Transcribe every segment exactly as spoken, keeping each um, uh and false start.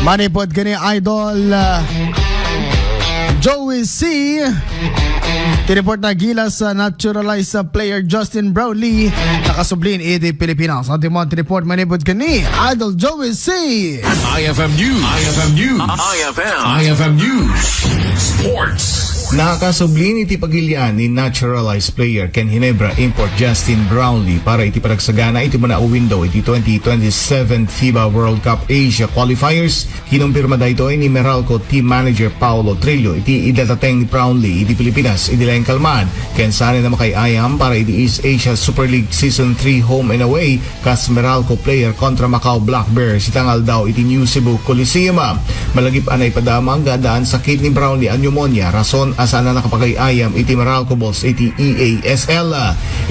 Manipod ken ni Idol, uh, Joey C. Ti report na gilas, uh, naturalized, uh, player Justin Brownlee. Nakasublin iti Pilipinas. Atin man ti report manipod ken ni Idol Joey C. I F M News. I F M News. I F M. I F M News. Sports. Nakasublin iti pagilian ni naturalized player ken Ginebra import Justin Brownlee para iti panagsagana iti muna a window iti twenty twenty-seven FIBA World Cup Asia Qualifiers. Kinumpirma daytoy ni Meralco team manager Paolo Trillo iti idadateng ni Brownlee iti Pilipinas idi laeng kalman ken saan a makaay-ayam para iti East Asia Super League Season three home and away kas Meralco player kontra Macau Black Bears ita nga aldaw iti New Cebu Coliseum. Malagip a naipadamag nga addaan sakit ni Brownlee a pneumonia, rason a saan a nakapakaay-ayam iti Meralco Bulls iti E A S L.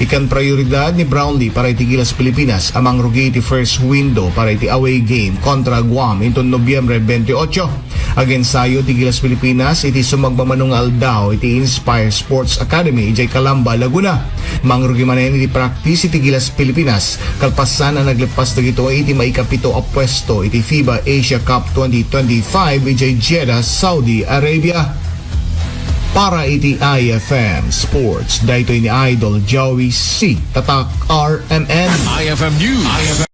Ikan prioridad ni Brownlee para iti Gilas Pilipinas a mangrugi iti first window para iti away game kontra Guam inton Nobyembre twenty-eight. Agensayo ti Gilas Pilipinas iti sumagmamano nga aldaw iti Inspire Sports Academy idiay Calamba, Laguna. Mangrugi manen iti practice iti Gilas Pilipinas kalpasan a nagleppas dagitoy iti maikapito a puesto iti FIBA Asia Cup twenty twenty-five idiay Jeddah, Saudi Arabia. Para iti I F M Sports, daytoy ni Idol Joey C. Tatak R M N. I F M News.